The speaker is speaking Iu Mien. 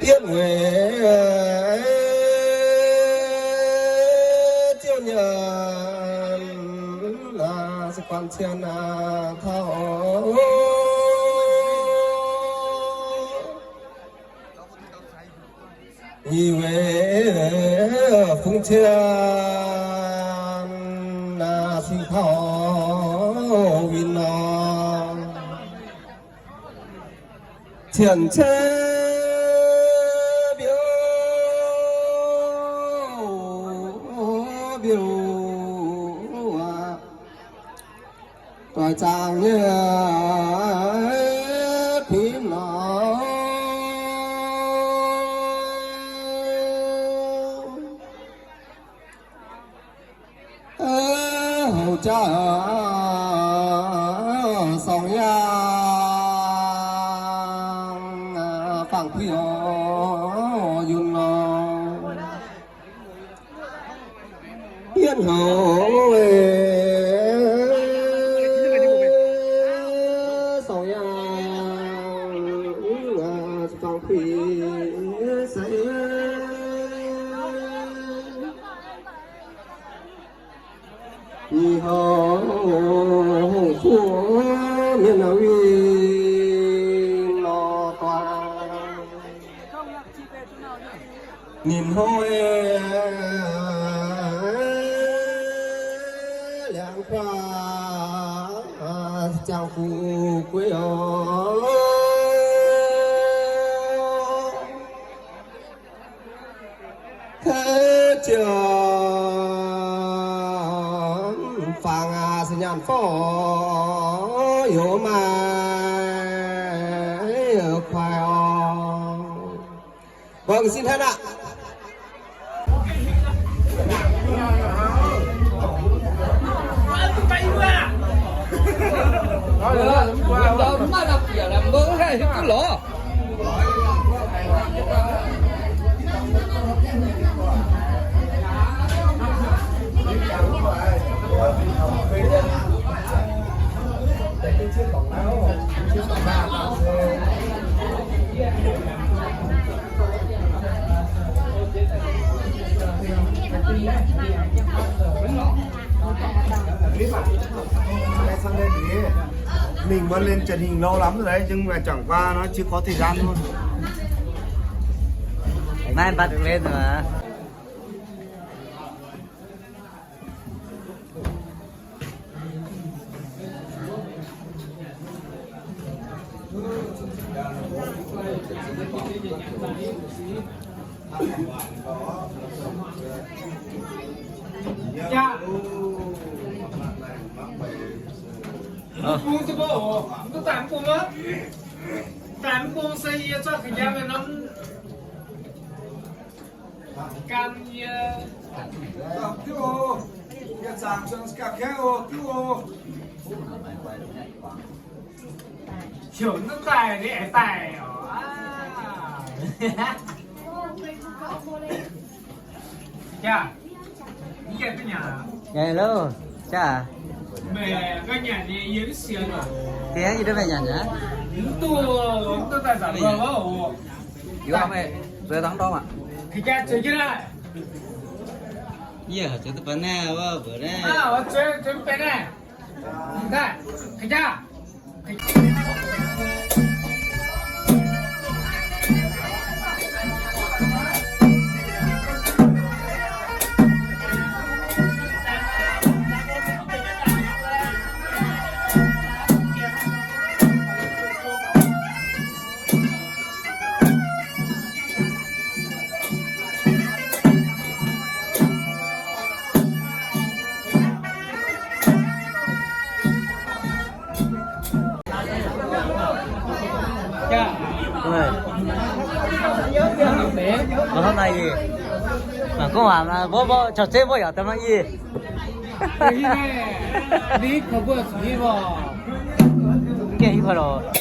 Yiem weic Ziouv nyanc, se guanh cien taux. Yie weic fungx cien sing taux win nor, cien cei mbiouh mbiouh aqv. Doix zaangc nyei kuinx lorz, houc jaax sorng yaangh fangx kuinx lorz yunh lorz. Yiem hnyouv sorng yaangh fangx kuinx se, ih houv hungh fuqv mienh winh nor guaax. Ninh hnoi liangx kuaax ziangh guv gueiv oc. Kouv ziouc fangx aqv, se nyaanh forv youz maaih kuaix oc. Mbuo ga'sin hnangv aqv. Mingh mbuo lên truyền hình lâu lắm rồi đấy, nhưng mà chẳng qua nó chưa có thời gian thôi. Mai bắt được lên rồi mà. Bung se mbuo oc, mv daaih mv bung aqv. Daaih mv bung se yie zorqv ga'nyiang norm gan yie. Yie zaangc zuangx gapv kaeqv oc, diuv oc. Heuc mv daaih, ninh aengx daaih oc. Hello, Jaa. Diex yie duqv mingh nyanc aqv. Yie mv zuov dangh ndorm aqv. Yie zuov dangh benx naaiv, wuov mbuox naaiv. Mangc gorngv waac, mbuo, mbuo caux zeiv mbuo yaac daaih mangc yie. Mv gaengh hiuv haaix lorqc.